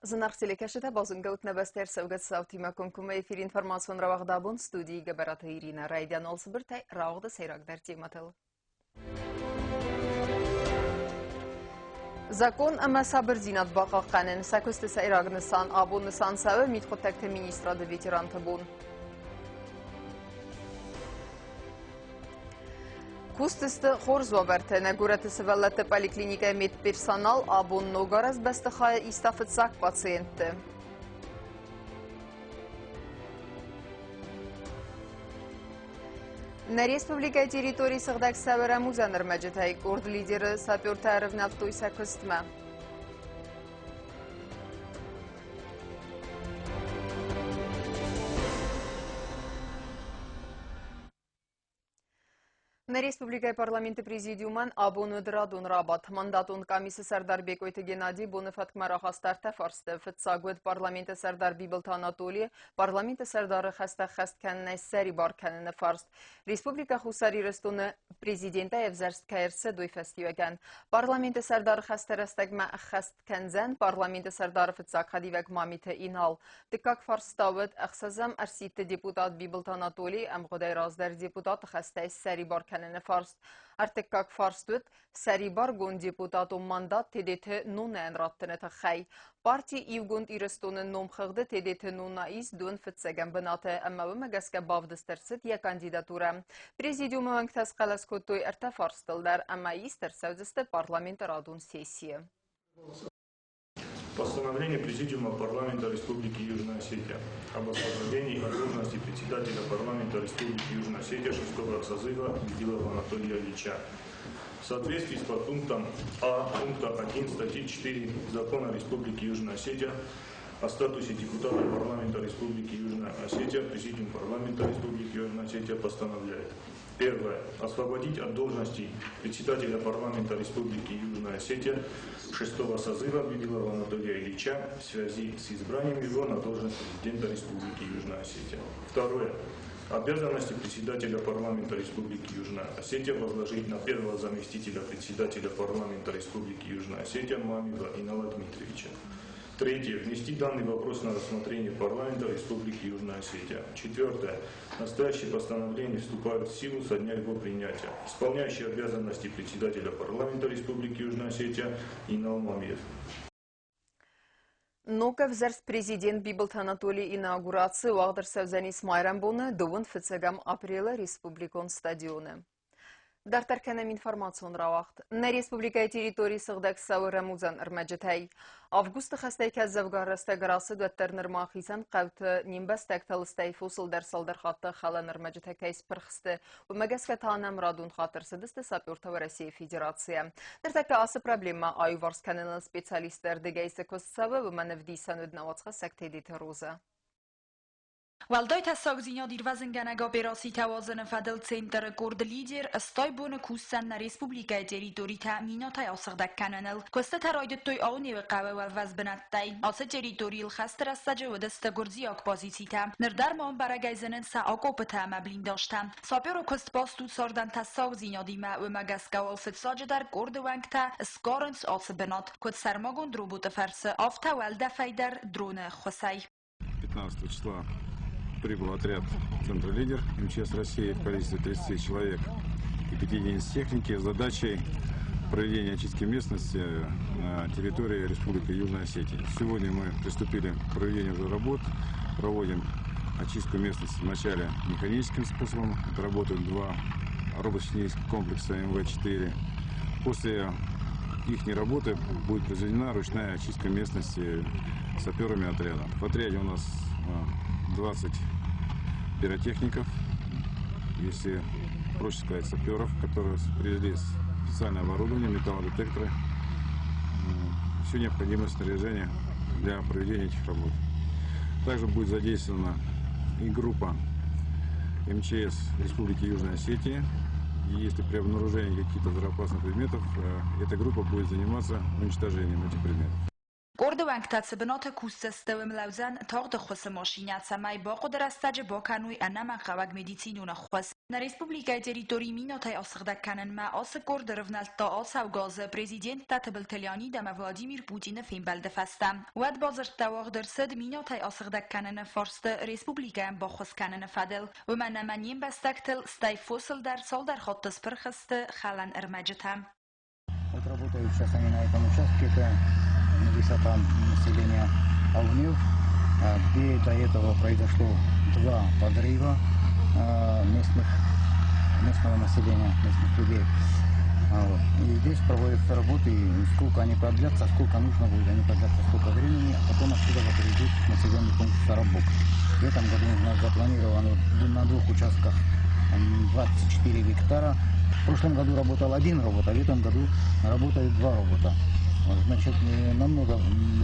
Зынаргъ телекӕсджытӕ, базонгӕут нӕ бӕстӕ ӕрцӕугӕ цаутимӕ комкоммӕ эфир информацион рауагъд абон студийы Гӕбӕраты Иринӕ. Райдиан уал цыбыртӕй рауагъды сӕйрагдӕр темӕтыл. Закон ӕмӕ сабырдзинад бахъахъхъӕнын сӕ куысты сӕйраг нысан абон нысан цӕуы мидхъуыддӕгты министрады ветеранты бон. Кусдзысты хорз уавӕртӕ. Нӕ горӕты сывӕллӕтты поликлиникӕйы медперсонал абон ногарӕзт бӕстыхайы иста фыццаг пациентты. Нӕ республикӕйы территорийы сыгъдӕг сӕвӕрӕм уыдзӕн ӕрмӕджытӕй. Къорд лидеры сапертӕ ӕрывнӕлдтой сӕ куыстмӕ. Нӕ республикӕйы парламенты президиумӕн абон уыд радон рабадт. Мандатон къамисы сӕрдар Бекъойты Геннадий боны фӕткмӕ рахаста ӕртӕ фарсты. Фыццаг уыд парламенты сӕрдар Бибылты Анатолийы парламенты сӕрдары хӕстӕ хӕст кӕнынӕй ссӕрибар кӕныны фарст. Республикӕ Хуссар Ирыстоны президентӕй ӕвзӕрст кӕй ӕрцыд, уый фӕстиуӕгӕн. Парламенты сӕрдары хӕстӕ рӕстӕгмӕ ӕххӕст кӕндзӕн парламенты сӕрдары фыццаг хӕдивӕг Мамиты Инал. Дыккаг фарст та уыд ӕхсӕзӕм ӕрсидты депутат Бибылты Анатолий ӕмгъуыдӕй раздӕр депутаты хӕстӕй ссӕрибар кӕныны фарст. Ӕртыккаг фарст уыд сӕрибаргонд депутатон мандат Тедеты Нонӕн раттыны тыххӕй. Парти Иугонд Ирыстоны номхыгъды Тедеты Нона ис дон фыццӕгӕм бынаты ӕмӕ уымӕ гӕсгӕ бавдыст ӕрцыд йӕ кандидатурӕ. Президиумы уӕнгтӕ схъӕлӕс кодтой ӕртӕ фарстыл дӕр ӕмӕ ист ӕрцӕудзысты парламенты радон сессийы. Постановление Президиума парламента Республики Южная Осетия об освобождении от должности председателя парламента Республики Южная Осетия шестого созыва Бедилова Анатолия Ильича. В соответствии с подпунктом А пункта 1 статьи 4 Закона Республики Южная Осетия о статусе депутата парламента Республики Южная Осетия Президиум парламента Республики Южная Осетия постановляет. Первое. Освободить от должности председателя парламента Республики Южная Осетия шестого созыва Бибилова Анатолия Ильича в связи с избранием его на должность президента Республики Южная Осетия. Второе. Обязанности председателя парламента Республики Южная Осетия возложить на первого заместителя председателя парламента Республики Южная Осетия Мамиева Инала Дмитриевича. Третье. Внести данный вопрос на рассмотрение парламента Республики Южная Осетия. Четвертое. Настоящее постановление вступает в силу со дня его принятия. Исполняющий обязанности председателя парламента Республики Южная Осетия Инал Мамиев. Ног ӕвзӕрст президент Бибылты Анатолийы инаугураци уагъд ӕрцӕудзӕнис майрӕмбоны дыууын фыццӕгӕм апрелы республикон стадионы. Дарддӕр кӕнӕм информацион рауагъд. Нӕ республикӕйы территорийы сыгъдӕг цӕуы рӕмудзӕн ӕрмӕджытӕй. Августы хӕстӕй кӕд дзӕвгар рӕстӕг рацыд, уӕддӕр нырма хицӕн хъӕуты не мбӕстӕгтӕ лыстӕй фосыл дӕр цалдӕр хатты хӕлӕн ӕрмӕджытӕ кӕй спырх сты, уымӕ гӕсгӕ та нӕм радон хатт ӕрцыдысты сапертӕ Уӕрӕсейы Федерацийӕ. Ныртӕккӕ ацы проблемӕ аиуварс кӕныныл специалистты ӕрдыгӕй цы куыст цӕуы, уымӕн ӕвдисӕн уыд нӕ уацхӕссӕг Тедеты Розӕ. Уӕлдай тӕссагдзинад ирвӕзынгӕнӕг операцитӕ уадзыны фӕдыл центры къорды лидер стай боны кусдзӕн нӕ республикӕйы территоритӕ минӕтӕй асыгъдӕг кӕныныл. Куыстытӕ райдыдтой Аунеуы хъӕуы уӕлвӕз бынӕттӕй. Ацы территорийыл хӕсты рӕстӕджы уыдысты гуырдзиаг позицитӕ. Ныр дӕр ма уым бӕрӕгӕй зынынц сӕ акъоппытӕ ӕмӕ блиндажтӕ. Саперы куыст баст у цардӕн тӕссагдзинадимӕ, уымӕ гӕсгӕ уал фыццаджыдӕр къорды уӕнгтӕ сгарынц ацы бынат, куыд сӕрмагонд роботы фӕрцы, афтӕ уӕлдӕфӕй дӕр дроны ӕххуысӕй. 15 числа прибыл отряд «Центр Лидер» МЧС России в количестве 30 человек и 5 единиц техники с задачей проведения очистки местности на территории Республики Южная Осетия. Сегодня мы приступили к проведению уже работ, проводим очистку местности вначале механическим способом. Это работают два робототехнических комплекса МВ-4. После их работы будет произведена ручная очистка местности саперами отряда. В отряде у нас 20 пиротехников, если проще сказать, саперов, которые привезли специальное оборудование, металлодетекторы, все необходимое снаряжение для проведения этих работ. Также будет задействована и группа МЧС Республики Южная Осетия. И если при обнаружении каких-то взрывоопасных предметов, эта группа будет заниматься уничтожением этих предметов. Къорды уӕнгтӕ цы бынаты кусдзысты, уым лӕудзӕн тагъд ӕххуысы машинӕ, цӕмӕй бахъуыды рӕстӕджы бакӕной ӕнӕмӕнгхъӕуӕг медицинон ӕххуыс. Нӕ республикӕйы территори минӕтӕй асыгъдӕг кӕнынмӕ ацы къорд ӕрывнӕлдта ацӕугӕ азы президенттӕ Тыбылты Леонид ӕмӕ Владимир Путины фембӕлды фӕстӕ. Уӕд бадзырдтӕ уагъд ӕрцыд минӕтӕй асыгъдӕг кӕныны фарсты республикӕйӕн баххуыс кӕныны фӕдыл. Уымӕн ӕмӕ не мбӕстӕгтыл, стӕй фосыл дӕр цалдӕр хатты спырх сты хӕлӕн ӕрмӕджытӕ. Вот работают сейчас они на этом участке, это высота населения Алнев, где до этого произошло два подрыва местного населения, местных людей. Вот. И здесь проводятся работы, и сколько они продлятся, сколько нужно будет, они продлятся столько времени, а потом оттуда перейдут в населенный пункт Сарабук. В этом году у нас запланировано на двух участках 24 гектара. В прошлом году работал один робот, а в этом году работают два робота. Значит, намного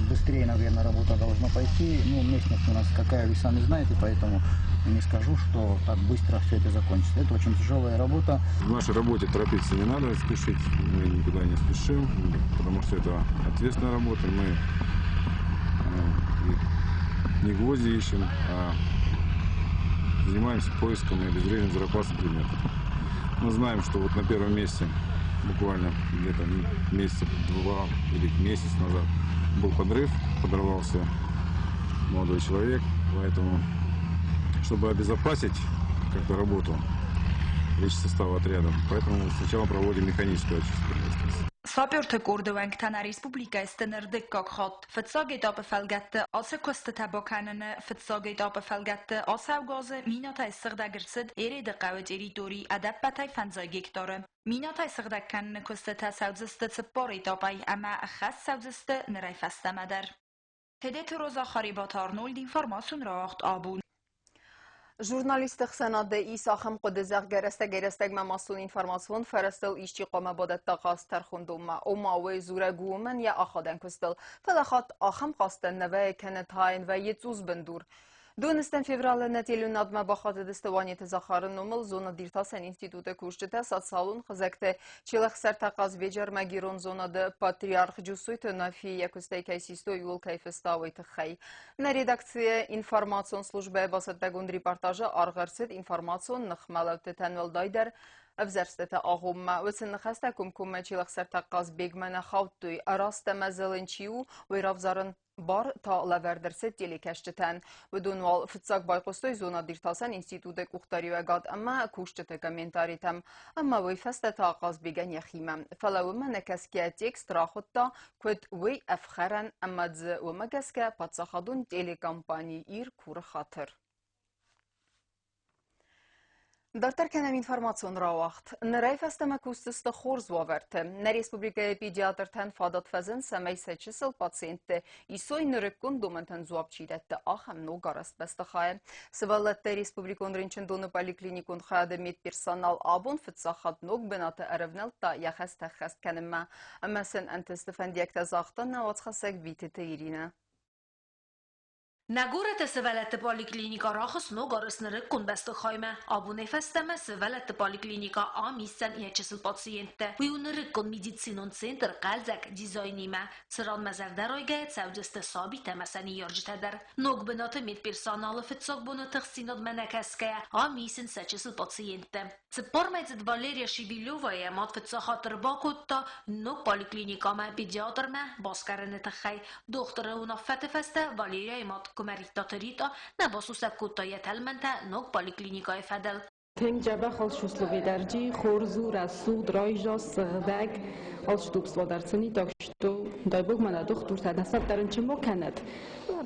быстрее, наверное, работа должна пойти. Ну, местность у нас какая, вы сами знаете, поэтому не скажу, что так быстро все это закончится. Это очень тяжелая работа. В нашей работе торопиться не надо, спешить. Мы никуда не спешим, потому что это ответственная работа. Мы не гвозди ищем, а занимаемся поиском и обезвреживанием взрывоопасных предметов. Мы знаем, что вот на первом месте, буквально где-то месяца два или месяц назад, был подрыв, подорвался молодой человек. Поэтому, чтобы обезопасить как-то работу личного состава отряда, поэтому сначала проводим механическую очистку местности. Саперты къорды уӕнгтӕ нӕ республикӕйы сты ныр дыккаг хатт. Фыццаг этапы фӕлгӕтты ацы куыстытӕ бакӕныны фыццаг этапы фӕлгӕтты ацӕугӕ азы минӕтӕй сыгъдӕг ӕрцыд Ереды хъӕуы территори ӕдӕппӕтӕй фӕндзай гектары. Минӕтӕй сыгъдӕг кӕныны куыстытӕ цӕудзысты цыппар этапӕй ӕмӕ ӕххӕст цӕудзысты нырӕй фӕстӕмӕ дӕр. Тедеты Роза, Харебаты Арнольд, информацион рауагъд «Абон». Журналистты хсӕнады ис ахӕм хъуыды, зӕгъгӕ, рӕстӕгӕй-рӕстӕгмӕ массон информацион фӕрӕзтыл исчи хъуамӕ бадӕтта хъаст тӕрхондонмӕ. Ома, уый дзурӕг у уымӕн йӕ ахадӕн куыстыл. Фӕлӕ хатт ахӕм хъастӕн нӕ вӕййы кӕнӕ та йын вӕййы цъус бындур. Доныстӕм февралы нӕ телеуынадмӕ бахатыдысты Уанеты Захары номыл зонад-иртасӕн институты кусджытӕ социалон хызӕгты Челӕхсӕртӕ Хъазбеджы ӕрмӕгирон зонады патриарх Джусойты Нафийы йӕ куыстӕй кӕй систой, ууыл кӕй фыста, уый тыххӕй. Нӕ редакцийы информацион службӕйы бацӕттӕгонд репортажы аргъ ӕрцыд информацион ныхмӕлӕудтытӕн уӕлдайдӕр ӕвзӕрстыты агъоммӕ. Уыцы ныхӕстӕ комкоммӕ Челӕхсӕртӕ Хъазбегмӕ нӕ хаудтой. Раст ӕмӕ зылын чи у, уый равзарын бар та лӕвӕрд ӕрцыд телекӕсджытӕн. Уыдон уал фыццаг байхъуыстой зонад-иртасӕн институты къухдариуӕгад ӕмӕ кусджыты комментаритӕм. Ӕмӕ уый фӕстӕ та Хъазбегӕн йӕхимӕ. Фӕлӕ уымӕ нӕкӕсгӕ текст рахуыдта, куыд уый ӕфхӕрӕн ӕмӕ дзы уымӕ гӕсгӕ паддзахадон телекомпани «Ир» куры хатыр. Дарддӕр кӕнӕм информацион рауагъд. Нырӕй фӕстӕмӕ кусдзысты хорз уавӕрты. Нӕ республикӕйы педиатртӕн фадат фӕзынд, цӕмӕй сӕ чысыл пациентты исой нырыккон домӕнтӕн дзуапп чи дӕтты, ахӕм ног арӕзт бӕстыхайы. Сывӕллӕтты республикон рынчындоны поликлиникон хайады медперсонал абон фыццаг хатт ног бынаты ӕрӕвнӕлдта йӕ хӕстӕ ӕххӕст кӕнынмӕ. Ӕмӕ сын ӕнтысты фӕндиӕгтӕ загъта нӕ уацхӕссӕг Битеты Иринӕ. Нӕ горӕты сывӕллӕтты поликлиникӕ рахызт ног арӕзт нырыккон бӕстыхаймӕ. Абонӕй фӕстӕмӕ сывӕллӕтты поликлиникӕ ам исдзӕн йӕ чысыл пациенттӕ. Уый у нырыккон медицинон центр хъӕлдзӕг дизайнимӕ, цыранмӕ зӕрдӕрайгӕйӕ цӕудзысты сабитӕ ӕмӕ сӕ ныййарджытӕ дӕр. Ног бынаты медперсоналы фыццаг боны тыхстдзинадмӕ нӕ кӕсгӕйӕ, ам исынц сӕ чысыл пациенттӕ. Цыппармӕйдзыд Валерия Шевелева йӕ мад фыццаг хатт ӕрбакодта ног поликлиникӕмӕ педиатрмӕ басгарыны тыххӕй. Дохтыры уынаффӕты фӕстӕ Валерияйы мад Куымӕридтаты Рита нӕ басусӕг кодта йӕ тӕлмӕнтӕ ног поликлиникӕйы фӕдыл. Тынг дзӕбӕх алцы дӕрджи, хорз у, рӕсугъд, райзаст, сыгъдӕг, алцы дӕр сын так что дай бог мӕнӕ дохтыртӕ нӕ сӕр рынчын ма кӕнӕд.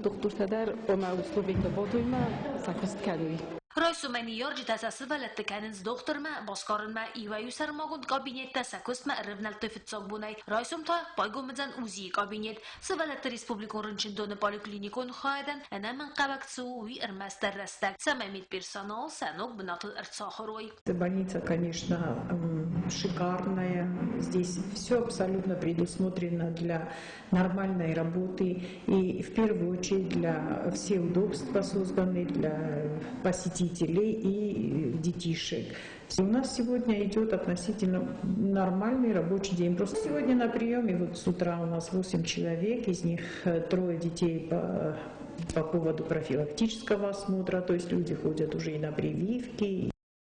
Дохтыртӕ дӕр ома условийтӕ бадоймӕ сӕ куыст кӕной. Райсомӕй ныййарджытӕ сӕ сывӕллӕтты кӕнынц дохтырмӕ, басгарынмӕ, иуӕй-иу сӕрмагонд кабинеттӕ сӕ куыстмӕ ӕрывнӕлдтой фыццаг бонӕй. Райсом та байгом уыдзӕн УЗИ-йы кабинет. Сывӕллӕтты республикон рынчындоны поликлиникон хайадӕн ӕнӕмӕнгхъӕуӕг цы у, уый ӕрмӕстдӕр рӕстӕг, цӕмӕй медперсонал сӕ ног бынатыл ӕрцахуыр уой. Больница, конечно, шикарная. Здесь все абсолютно предусмотрено для нормальной работы и в первую очередь для все удобства созданы для посетителей и детишек. У нас сегодня идет относительно нормальный рабочий день. Просто сегодня на приеме вот с утра у нас 8 человек, из них 3 детей по поводу профилактического осмотра, то есть люди ходят уже и на прививки.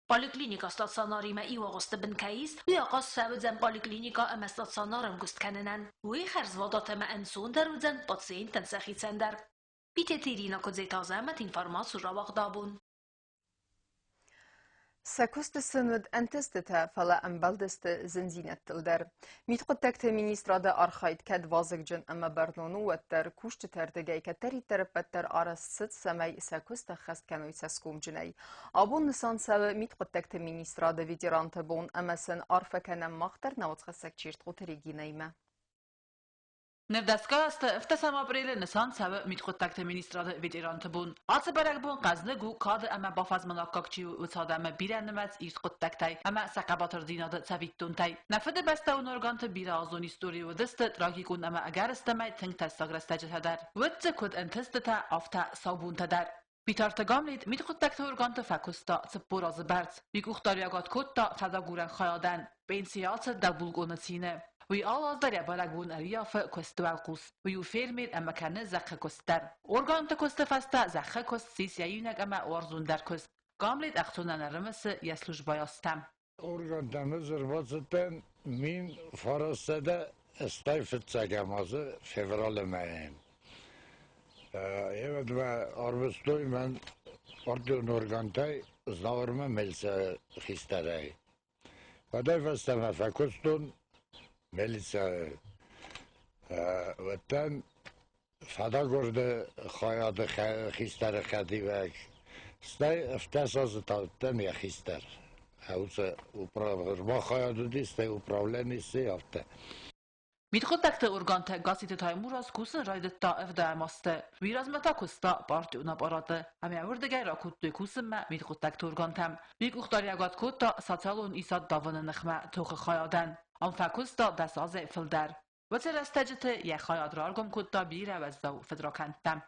Поликлиника стационаримӕ иу агъуысты бын кӕй ис, уый ахъаз фӕуыдзӕн поликлиникӕ ӕмӕ стационары ӕмгуыст кӕнынӕн. Уый хӕрзвадат ӕмӕ ӕнцондӕр уыдзӕн пациенттӕн сӕхицӕн дӕр. Битеты Ирина Куыдзеты Азӕмӕт, информаци рауагъд абон. Сӕ куысты сын уыд ӕнтыстытӕ, фӕлӕ ӕмбӕлдысты зындзинӕдтыл дӕр. Мидхъуыддӕгты министрады архайд кӕд вазыгджын ӕмӕ бӕрнон у, уӕддӕр кусджыты ӕрдыгӕй кӕддӕриддӕр ӕппӕт дӕр арӕзт цыд, цӕмӕй сӕ куыст ӕххӕст кӕной цӕсгомджынӕй. Абон нысан цӕуы мидхъуыддӕгты министрады ветеранты бон ӕмӕ сын арфӕ кӕнӕм мах дӕр нӕ уацхӕссӕг Чертхъоты Регинӕимӕ. Нырдӕсгай азты 7 апрелы нысан цӕуы мидхъуыддӕгты министрады ветеранты бон. Ацы бӕрӕгбон хъӕздыг у кады ӕмӕ бафӕзмын аккаг чи у, уыцы адӕмы бирӕнымӕц ирд хъуыддӕгтӕй ӕмӕ сӕ хъӕбатырдзинады цӕвиттонтӕй. Нӕ Фыдыбӕстӕон органты бирӕазон историйы уыдысты трагикон ӕмӕ ӕгӕрыстӕмӕй тынг тӕссаг рӕстӕджытӕ дӕр. Уыд дзы куыд ӕнтыстытӕ, афтӕ саубонтӕ дӕр. Битарты Гамлет мидхъуыддӕгты органты фӕкуыста 40 азы бӕрц. Уый къухдариуӕгад кодта фӕдагурӕн хайадӕн. Пенсийы ацыд дӕлбулкъоны цины. Уый алы аз дӕр йӕ бӕрӕгбон ӕрыййафы куысты уӕлхъус. Уый у фермер ӕмӕ кӕны зӕххы куыст дӕр. Органты куысты фӕстӕ зӕххы куыст ссис йӕ иунӕг ӕмӕ уарзондӕр куыст. Гамлет ӕхцонӕн ӕрымысы йӕ службӕйы азтӕм. Органтӕм ӕз ӕрбацыдтӕн 1985 азы февралы мӕйы. Ӕвӕд мӕ арвыстой мӕн партион органтӕй Знауырмӕ милицӕ хистӕрӕй. Уӕдӕй фӕстӕмӕ фӕкуыстон милицӕйы. Уыдтӕн фӕдагуырды хайады хистӕры хӕдивӕг, стӕй 17 азы та уыдтӕн йӕ хистӕр. Уыцы хайад уыди, стӕй управлени сси, афтӕ. Мидхъуыддӕгты органтӕ Гасситы Таймураз кусын райдыдта ӕвдӕм азты. Уый размӕ та куыста партион аппараты ӕмӕ уырдыгӕй ракодтой кусынмӕ мидхъуыддӕгты органтӕм. Уый къухдариуӕгад кодта социалон исад давыны ныхмӕ тохы хайадӕн. Ам фӕкуыста 10 азӕй фылдӕр. Уыцы рӕстӕджыты йӕ хайад раргом кодта бирӕ уӕззау фыдракӕндтӕ.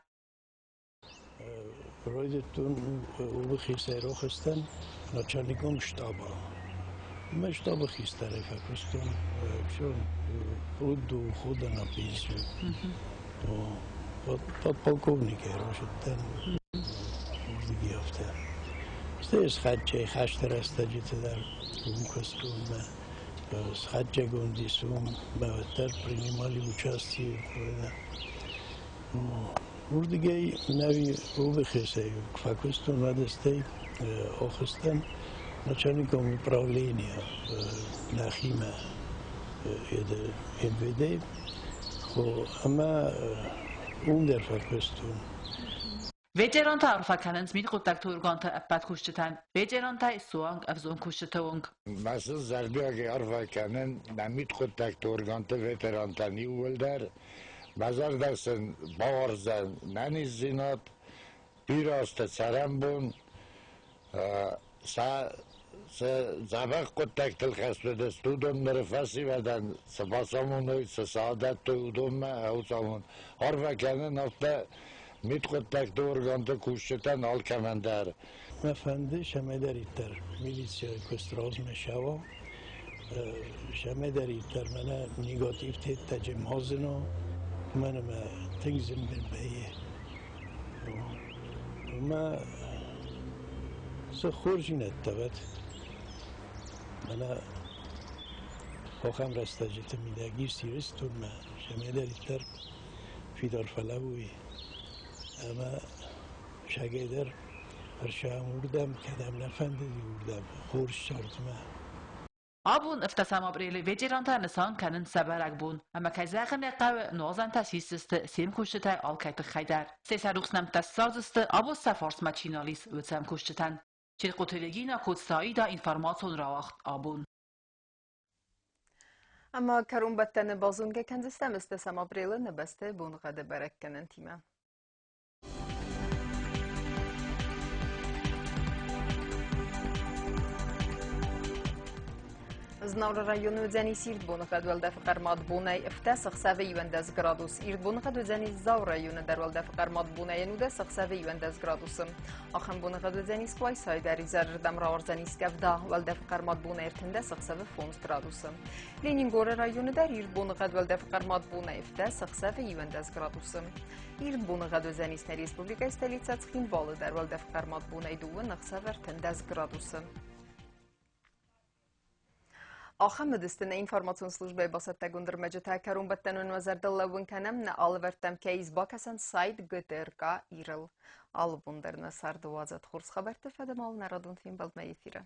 Райдыдтон Улыхисӕй рохӕстӕн начальником штаба. Мӕ штабы хистӕрӕй фӕкуыстон, все, вплоть до ухода на пенсию. Подполковникӕй росыдтӕн уырдыги афтӕ. Стӕй схӕццӕ хӕсты рӕстӕджыты дӕр уым куыстон мӕ схӕццӕгонд ис уым, мӕ уӕддӕр принимали участие. Уырдыгӕй нӕуи Улыхесӕй фӕкуыстон, уӕд стӕй охыстӕн начальником управления нӕхимӕ МВД ӕмӕ уым дӕр фӕкуыстон. Ветерантӕ арфӕ кӕнынц мидхъуыддӕгты органты ӕппӕт кусджытӕн, ветерантӕй суанг ӕвзонг кусджыты онг. Мӕ сын зӕрдиагӕй арфӕ кӕнын нӕ мидхъуыддӕгты органты ветерантӕн иууылдӕр. Мӕ зӕрдӕ сын бауарздзӕн нӕниздзинад, бирӕ азты цӕрӕнбон, сӕ дзӕбӕх хъуыддӕгтыл хӕст уыдысты, уыдон ныры фӕсивӕдӕн цы бацамоной, цы сӕ адӕттой, уыдонмӕ ӕуцамон. Арфӕ кӕнын афтӕ мидхъуыддӕгты органты кусджытӕн алкӕмӕн дӕр. Мӕ фӕнды, цӕмӕйдӕриддӕр милицийы куыст размӕ цӕуа, цӕмӕйдӕриддӕр мӕнӕ негатив теттӕджы ма зына, уымӕн ӕмӕ тынг зын мын вӕййы. Уымӕ цы хорздзинӕдтӕ уӕд, мӕнӕ ахӕм рӕстӕджыты мидӕг ис Ирыстонмӕ, цӕмӕйдӕриддӕр фидар фӕлӕууй ӕмӕ сагӕй дӕр ӕрсӕм уырдӕм, кӕдӕм нӕ фӕндыди, уырдӕм хорз цардмӕ. Абон 7 апрелы ветерантӕ нысан кӕнынц сӕ бӕрӕгбон, ӕмӕ кӕй зӕгъын ӕй хъӕуы, нуазӕнтӕ сисдзысты се мкусджытӕй алкӕй тыххӕй дӕр. Сӕ сӕ рухс нӕмттӕ ссардзысты, абон сӕ фарсмӕ чи нал ис, уыцы ӕмкусджытӕн. Чехъоты Регина, Коцты Аида, информацион рауагъд абон. Ӕмӕ кӕронбӕттӕны базонгӕ кӕндзыстӕм 7 апрелы нӕ бӕстӕйы боныгъӕды бӕрӕггӕнӕнтимӕ. Знауыры районы уыдзӕнис ирд боныхъӕд, уӕлдӕфы хъӕрмад бонӕй 17, ӕхсӕвы 11 градус. Ирд боныхъӕд уыдзӕнис Дзауы районы дӕр, уӕлдӕфы хъӕрмад бонӕй 19, ӕхсӕвы 11 градусы. Ахӕм боныхъӕд уыдзӕнис Къуайсайы дӕр, изӕрырдӕм рауардзӕнис къӕвда, уӕлдӕфы хъӕрмад бонӕй 13, ӕхсӕвы 5 градусы. Ленингоры районы дӕр ирд боныхъӕд, уӕлдӕфы хъӕрмад бонӕй 17, ӕхсӕвы 11 градусы. Ирд боныгъӕд уыдзӕнис нӕ республикӕйы столицӕ Цхинвалы дӕр, уӕлдӕфы хъӕрмад бонӕй 2, ӕхсӕвы 13 градусы. Ахӕм уыдысты нӕ информацион службӕйы бацӕттӕгонд ӕрмӕджытӕ. Кӕронбӕттӕн уын уӕ зӕрдыл лӕууын кӕнӕм, нӕ алывӕрдтӕм кӕй ис бакӕсӕн сайт ГТРК Ирыл. Алы бон дӕр нӕ царды уадзӕд хорз хабӕртты фӕдыл нӕ радон фембӕлдмӕ эфиры.